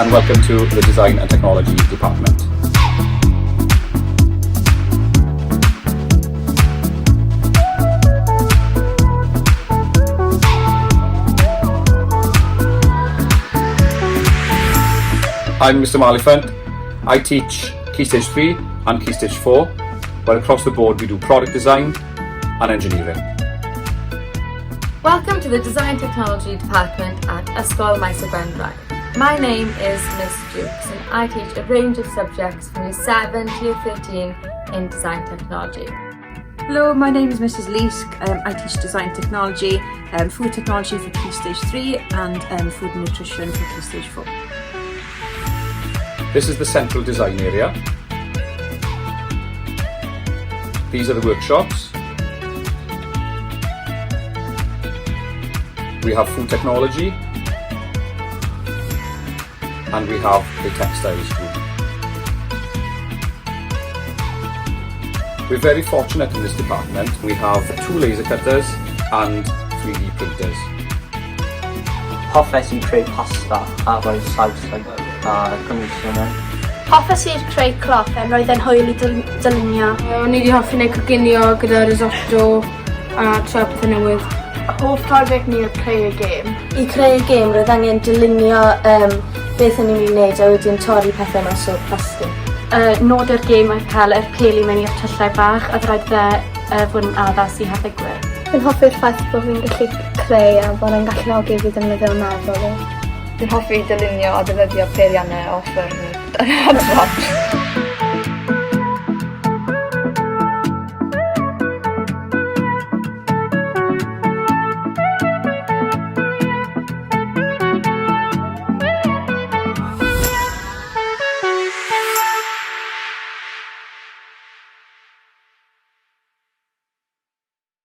and welcome to the Design and Technology Department. I'm Mr Maliphant. I teach Key Stage 3 and Key Stage 4, but across the board we do product design and engineering. Welcome to the Design Technology Department at Ysgol Maes-y-Gwendraeth. My name is Miss Jukes and I teach a range of subjects from Year 7 to Year 13 in Design Technology. Hello, my name is Mrs Leask. I teach Design Technology, Food Technology for Key Stage 3 and Food and Nutrition for Key Stage 4. This is the central design area. These are the workshops. We have food technology and we have the textiles group. We're very fortunate in this department. We have 2 laser cutters and 3D printers. Hoffes i creu pasta a rhoi saws a cynhwysion mewn. Hoffes i'r creu cloc a roedd e'n hwyl i dylunio. O'n i wedi hoffi wneud coginio gyda risotto a trio pethau newydd. Hoff project ni oedd creu y gêm. I creu y gêm roedd angen dylunio beth o'n i'n mynd i wneud a wedyn torri pethau mas o'r plastig. Nod yr gêm oedd cael yr peli mewn i'r tyllau bach a oedd rhaid iddo fod yn addas i harddegwyr. Fi'n hoffi'r ffaith bod fi'n gallu creu a bod e'n galluogi fi ddefnyddio meddwl fi. Fi'n hoffi dylunio a defnyddio peiriannau offer neu adnodd.